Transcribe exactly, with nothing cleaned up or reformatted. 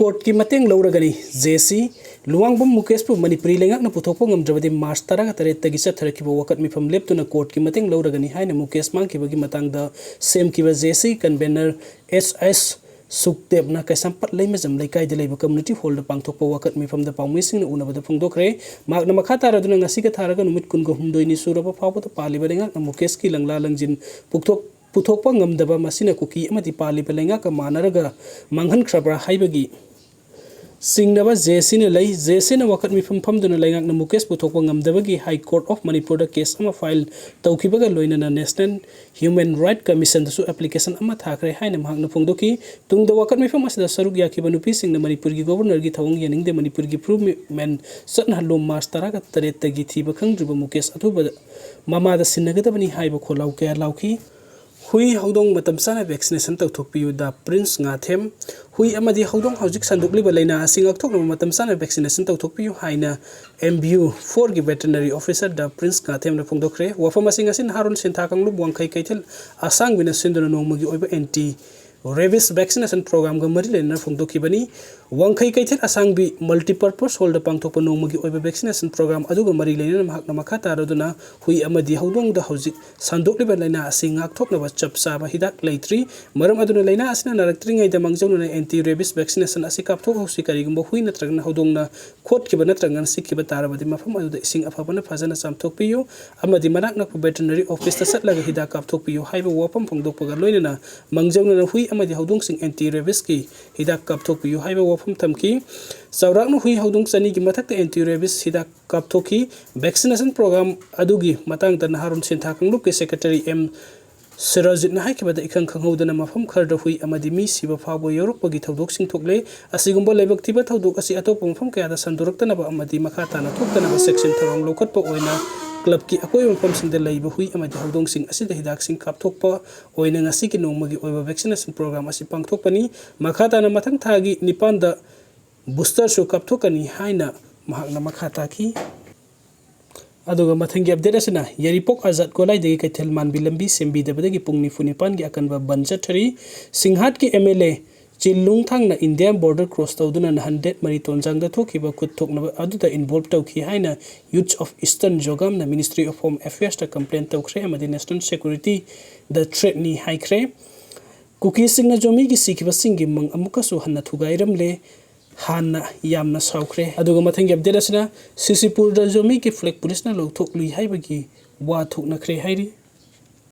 ꯀꯣꯔꯠꯀꯤ ꯃꯇꯦꯡ ꯂꯧꯔꯒꯅꯤ꯫ ꯖꯦ ꯁꯤ ꯂꯨꯋꯥꯡꯕꯝ ꯃꯨꯀꯦꯁꯄꯨ ꯃꯅꯤꯄꯨꯔꯤ ꯂꯩꯉꯥꯛꯅ ꯄꯨꯊꯣꯛꯄ ꯉꯝꯗ꯭ꯔꯕꯗꯤ ꯃꯥꯔꯆ ꯇꯔꯥꯒ ꯇꯔꯦꯠꯇꯒꯤ ꯆꯠꯊꯔꯛꯈꯤꯕ ꯋꯥꯀꯠ ꯃꯤꯐꯝ ꯂꯦꯞꯇꯨꯅ ꯀꯣꯔꯠꯀꯤ ꯃꯇꯦꯡ ꯂꯧꯔꯒꯅꯤ ꯍꯥꯏꯅ ꯃꯨꯀꯦꯁ ꯃꯥꯡꯈꯤꯕꯒꯤ ꯃꯇꯥꯡꯗ ꯁꯦꯝꯈꯤꯕ ꯖꯦ ꯁꯤ ꯀꯟꯚꯦꯅꯔ ꯑꯦꯁ ꯑꯦꯁ ꯁꯨꯛꯗꯦꯕꯅ ꯀꯩꯁꯥꯝꯄꯥꯠ ꯂꯩꯃꯖꯝ ꯂꯩꯀꯥꯏꯗ ꯂꯩꯕ ꯀꯝꯃ꯭ꯌꯨꯅꯤꯇꯤ ꯍꯣꯜꯗ ꯄꯥꯡꯊꯣꯛꯄ ꯋꯥꯀꯠ ꯃꯤꯐꯝꯗ ꯄꯥꯎꯃꯤꯁꯤꯡꯅ ꯎꯅꯕꯗ ꯐꯣꯡꯗꯣꯛꯈ꯭ꯔꯦ꯫ ꯃꯍꯥꯛꯅ ꯃꯈꯥ ꯇꯥꯔꯗꯨꯅ ꯉꯁꯤꯒ ꯊꯥꯔꯒ ꯅꯨꯃꯤꯠ ꯀꯨꯟꯒ ꯍꯨꯝꯗꯣꯏꯅꯤ ꯁꯨꯔꯕ ꯐꯥꯎꯕꯗ ꯄꯥꯜꯂꯤꯕ ꯂꯩꯉꯥꯛꯅ ꯃꯨꯀꯦꯁꯀꯤ ꯂꯪꯂꯥ ꯂꯪꯖꯤꯟ ꯄꯨꯊꯣꯛ-, ꯄꯨꯊꯣꯛꯄ ꯉꯝꯗꯕ ꯃꯁꯤꯅ ꯀꯨꯀꯤ ꯑꯃꯗꯤ ꯄꯥꯜꯂꯤꯕ ꯂꯩꯉꯥꯛꯀ ꯃꯥꯟꯅꯔꯒ ꯃꯥꯡꯍꯟꯈ꯭ꯔꯕ꯭ꯔꯥ ꯍꯥꯏꯕꯒꯤ ꯆꯤꯡꯅꯕ ꯖꯦ ꯁꯤꯅ ꯂꯩ꯫ ꯖꯦ ꯁꯤꯅ ꯋꯥꯀꯠ ꯃꯤꯐꯝ ꯐꯝꯗꯨꯅ ꯂꯩꯉꯥꯛꯅ ꯃꯨꯀꯦꯁ ꯄꯨꯊꯣꯛꯄ ꯉꯝꯗꯕꯒꯤ High Court of ꯃꯅꯤꯄꯨꯔꯗ ꯀꯦꯁ ꯑꯃ ꯐꯥꯏꯜ ꯇꯧꯈꯤꯕꯒ ꯂꯣꯏꯅꯅ National Human Right Commissionꯗꯁꯨ ꯑꯦꯄ꯭ꯂꯤꯀꯦꯁꯟ ꯑꯃ ꯊꯥꯈ꯭ꯔꯦ ꯍꯥꯏꯅ ꯃꯍꯥꯛꯅ ꯐꯣꯡꯗꯣꯛꯈꯤ꯫ ꯇꯨꯡꯗ ꯋꯥꯀꯠ ꯃꯤꯐꯝ ꯑꯁꯤꯗ ꯁꯔꯨꯛ ꯌꯥꯈꯤꯕ ꯅꯨꯄꯤꯁꯤꯡꯅ ꯃꯅꯤꯄꯨꯔꯒꯤ ꯒꯣꯕꯔꯅꯔꯒꯤ ꯊꯧꯑꯣꯡ ꯌꯥꯅꯤꯡꯗꯦ, ꯃꯅꯤꯄꯨꯔꯒꯤ ꯏꯝꯄ꯭ꯔꯨꯚꯃꯦꯟ ꯆꯠꯅꯍꯜꯂꯨ, ꯃꯥꯔꯆ ꯇꯔꯥꯒ ꯇꯔꯦꯠꯇꯒꯤ ꯊꯤꯕ ꯈꯪꯗ꯭ꯔꯤꯕ ꯃꯨꯀꯦꯁ ꯑꯊꯨꯕꯗ ꯃꯃꯥꯗ ꯁꯤꯟꯅꯒꯗꯕꯅꯤ ꯍꯥꯏꯕ ꯈꯣꯜꯂꯥꯎ ꯀꯌꯥ ꯂꯥꯎꯈꯤ꯫ ꯍꯨꯏ ꯍꯧꯗꯣꯡ ꯃꯇꯝ ꯆꯥꯅ vaccination ꯇꯧꯊꯣꯛꯄꯤꯌꯨ, ꯗ ꯄ꯭ꯔꯤꯟꯁ ꯉꯥꯊꯦꯝ꯫ ꯍꯨꯏ ꯑꯃꯗꯤ ꯍꯧꯗꯣꯡ ꯍꯧꯖꯤꯛ ꯁꯟꯗꯣꯛꯂꯤꯕ ꯂꯥꯏꯅꯥ ꯑꯁꯤ ꯉꯥꯛꯊꯣꯛꯅꯕ ꯃꯇꯝ ꯆꯥꯅ vaccination ꯇꯧꯊꯣꯛꯄꯤꯌꯨ ꯍꯥꯏꯅ M B U fourꯒꯤ veterinary officer ꯗ ꯄ꯭ꯔꯤꯟꯁ ꯉꯥꯊꯦꯝꯅ ꯐꯣꯡꯗꯣꯛꯈ꯭ꯔꯦ꯫ ꯋꯥꯐꯝ ꯑꯁꯤ ꯉꯁꯤ ꯅꯍꯥꯔꯣꯜ ꯁꯤꯟꯊꯥ ꯀꯥꯡꯂꯨꯞ ꯋꯥꯡꯈꯩ ꯀꯩꯊꯦꯜ ꯑꯁꯥꯡꯕꯤꯅ ꯁꯤꯟꯗꯨꯅ ꯅꯣꯡꯃꯒꯤ ꯑꯣꯏꯕ anti rabies vaccination programꯒ ꯃꯔꯤ ꯂꯩꯅꯅ ꯐꯣꯡꯗꯣꯛꯈꯤꯕꯅꯤ꯫ ꯋꯥꯡꯈꯩ ꯀꯩꯊꯦꯜ ꯑꯁꯥꯡꯕꯤ multipurpose hallꯗ ꯄꯥꯡꯊꯣꯛꯄ ꯅꯣꯡꯃꯒꯤ ꯑꯣꯏꯕ vaccination program ꯑꯗꯨꯒ ꯃꯔꯤ ꯂꯩꯅꯅ ꯃꯍꯥꯛꯅ ꯃꯈꯥ ꯇꯥꯔꯗꯨꯅ ꯍꯨꯏ ꯑꯃꯗꯤ ꯍꯧꯗꯣꯡꯗ ꯍꯧꯖꯤꯛ ꯁꯟꯗꯣꯛꯂꯤꯕ ꯂꯥꯏꯅꯥ ꯑꯁꯤ ꯉꯥꯛꯊꯣꯛꯅꯕ ꯆꯞ ꯆꯥꯕ ꯍꯤꯗꯥꯛ ꯂꯩꯇ꯭ꯔꯤ꯫ ꯃꯔꯝ ꯑꯗꯨꯅ ꯂꯥꯏꯅꯥ ꯑꯁꯤꯅ ꯅꯥꯔꯛꯇ꯭ꯔꯤꯉꯩꯗ ꯃꯥꯡꯖꯧꯅꯅ anti rabies vaccination ꯑꯁꯤ ꯀꯥꯞꯊꯣꯛꯍꯧꯁꯤ꯫ ꯀꯔꯤꯒꯨꯝꯕ ꯍꯨꯏ ꯅꯠꯇ꯭ꯔꯒꯅ ꯍꯧꯗꯣꯡꯅ ꯈꯣꯠꯈꯤꯕ ꯅꯠꯇ꯭ꯔꯒꯅ ꯆꯤꯛꯈꯤꯕ ꯇꯥꯔꯕꯗꯤ ꯃꯐꯝ ꯑꯗꯨꯗ ꯏꯁꯤꯡ ꯑꯐꯕꯅ ꯐꯖꯅ ꯆꯥꯝꯊꯣꯛꯄꯤꯌꯨ ꯑꯃꯗꯤ ꯃꯅꯥꯛ ꯅꯛꯄ veterinary officeꯇ ꯆꯠꯂꯒ ꯍꯤꯗꯥꯛ ꯀꯥꯞꯊꯣꯛꯄꯤꯌꯨ ꯍꯥꯏꯕ ꯋꯥꯐꯝ ꯐꯣꯡꯗꯣꯛꯄꯒ ꯂꯣꯏꯅꯅ ꯃꯥꯡꯖꯧꯅꯅ ꯍꯨꯏ ꯑꯃꯗꯤ ꯍꯧꯗꯣꯡꯁꯤꯡ anti rabiesꯀꯤ ꯍꯤꯗꯥꯛ ꯀꯥꯞꯊꯣꯛꯄꯤꯌꯨ ꯍꯥꯏꯕ ꯋꯥꯐꯝ ꯊꯝꯈꯤ꯫ ꯆꯥꯎꯔꯥꯛꯅ ꯍꯨꯏ ꯍꯧꯗꯣꯡ ꯆꯅꯤꯒꯤ ꯃꯊꯛꯇ anti rabies ꯍꯤꯗꯥꯛ ꯀꯥꯞꯊꯣꯛꯈꯤ꯫ Vaccination program ꯑꯗꯨꯒꯤ ꯃꯇꯥꯡꯗ ꯅꯍꯥꯔꯣꯜ ꯁꯤꯟꯊꯥ ꯀꯥꯡꯂꯨꯞꯀꯤ secretary M ꯁꯤꯔꯥꯖꯨꯗꯤꯟꯅ ꯍꯥꯏꯈꯤꯕꯗ, ꯏꯈꯪ ꯈꯪꯍꯧꯗꯅ ꯃꯐꯝ ꯈꯔꯗ ꯍꯨꯏ ꯑꯃꯗꯤ ꯃꯤ ꯁꯤꯕ ꯐꯥꯎꯕ ꯌꯥꯎꯔꯛꯄꯒꯤ ꯊꯧꯗꯣꯛꯁꯤꯡ ꯊꯣꯛꯂꯦ꯫ ꯑꯁꯤꯒꯨꯝꯕ ꯂꯥꯏꯕꯛ ꯊꯤꯕ ꯊꯧꯗꯣꯛ ꯑꯁꯤ ꯑꯇꯣꯞꯄ ꯃꯐꯝ ꯀꯌꯥꯗ ꯁꯟꯗꯣꯔꯛꯇꯅꯕ ꯑꯃꯗꯤ ꯃꯈꯥ ꯇꯥꯅ ꯊꯣꯛꯇꯅꯕ ꯆꯦꯛꯁꯤꯟ ꯊꯧꯔꯥꯡ ꯂꯧꯈꯠꯄ ꯑꯣꯏꯅ clubꯀꯤ ꯑꯀꯣꯏꯕ ꯃꯐꯝꯁꯤꯡꯗ ꯂꯩꯕ ꯍꯨꯏ ꯑꯃꯗꯤ ꯍꯧꯗꯣꯡꯁꯤꯡ ꯑꯁꯤꯗ ꯍꯤꯗꯥꯛꯁꯤꯡ ꯀꯥꯞꯊꯣꯛꯄ ꯑꯣꯏꯅ ꯉꯁꯤꯒꯤ ꯅꯣꯡꯃꯒꯤ ꯑꯣꯏꯕ vaccination program ꯑꯁꯤ ꯄꯥꯡꯊꯣꯛꯄꯅꯤ꯫ ꯃꯈꯥ ꯇꯥꯅ ꯃꯊꯪ ꯊꯥꯒꯤ ꯅꯤꯄꯥꯟꯗ boosterꯁꯨ ꯀꯥꯞꯊꯣꯛꯀꯅꯤ ꯍꯥꯏꯅ ꯃꯍꯥꯛꯅ ꯃꯈꯥ ꯇꯥꯈꯤ꯫ ꯑꯗꯨꯒ ꯃꯊꯪꯒꯤ update ꯑꯁꯤꯅ ꯌꯥꯏꯔꯤꯄꯣꯛ ꯑꯖꯥꯗ ꯒꯣꯂꯥꯏꯗꯒꯤ ꯀꯩꯊꯦꯜ ꯃꯥꯟꯕꯤ ꯂꯝꯕꯤ ꯁꯦꯝꯕꯤꯗꯕꯗꯒꯤ ꯄꯨꯡ ꯅꯤꯐꯨ ꯅꯤꯄꯥꯟꯒꯤ ꯑꯀꯟꯕ ꯕꯟ ꯆꯠꯊꯔꯤ꯫ ꯁꯤꯡꯍꯥꯠꯀꯤ M L A ꯆꯤꯟ ꯂꯨꯡ ꯊꯥꯡꯅ ꯏꯟꯗꯤꯌꯥ ꯕꯣꯔꯗꯔ ꯀ꯭ꯔꯣꯁ ꯇꯧꯗꯨꯅ ꯅꯍꯥꯟ ꯗꯦꯠ ꯃꯔꯤ ꯇꯣꯟꯖꯥꯡꯗ ꯊꯣꯛꯈꯤꯕ ꯈꯨꯠ ꯊꯣꯛꯅꯕ ꯑꯗꯨꯗ ꯏꯟꯚꯣꯜꯕ ꯇꯧꯈꯤ ꯍꯥꯏꯅ ꯌꯨꯠꯁ ꯑꯣꯐ ꯏꯁꯇꯔꯟ ꯖꯣꯒꯥꯝꯅ ꯃꯤꯅꯤꯁꯇ꯭ꯔꯤ ꯑꯣꯐ ꯍꯣꯝ ꯑꯦꯐꯤꯌꯔꯁꯇ ꯀꯝꯄ꯭ꯂꯦꯟ ꯇꯧꯈ꯭ꯔꯦ ꯑꯃꯗꯤ ꯅꯦꯁꯅꯦꯜ ꯁꯦꯀ꯭ꯌꯨꯔꯤꯇꯤꯗ ꯊ꯭ꯔꯦꯠꯅꯤ ꯍꯥꯏꯈ꯭ꯔꯦ꯫ ꯀꯨꯀꯤꯁꯤꯡꯅ ꯖꯣꯃꯤꯒꯤ ꯁꯤꯈꯤꯕꯁꯤꯡꯒꯤ ꯃꯪ ꯑꯃꯨꯛꯀꯁꯨ ꯍꯟꯅ ꯊꯨꯒꯥꯏꯔꯝꯂꯦ꯫ ꯍꯥꯟꯅ ꯌꯥꯝꯅ ꯁꯥꯎꯈ꯭ꯔꯦ꯫ ꯑꯗꯨꯒ ꯃꯊꯪꯒꯤ ꯑꯞꯗꯦꯠ ꯑꯁꯤꯅ ꯁꯤꯁꯤꯄꯨꯔꯗ ꯖꯣꯃꯤꯒꯤ ꯐ꯭ꯂꯦꯒ ꯄꯨꯂꯤꯁꯅ ꯂꯧꯊꯣꯛꯂꯨꯏ ꯍꯥꯏꯕꯒꯤ ꯋꯥ ꯊꯣꯛꯅꯈ꯭ꯔꯦ ꯍꯥꯏꯔꯤ꯫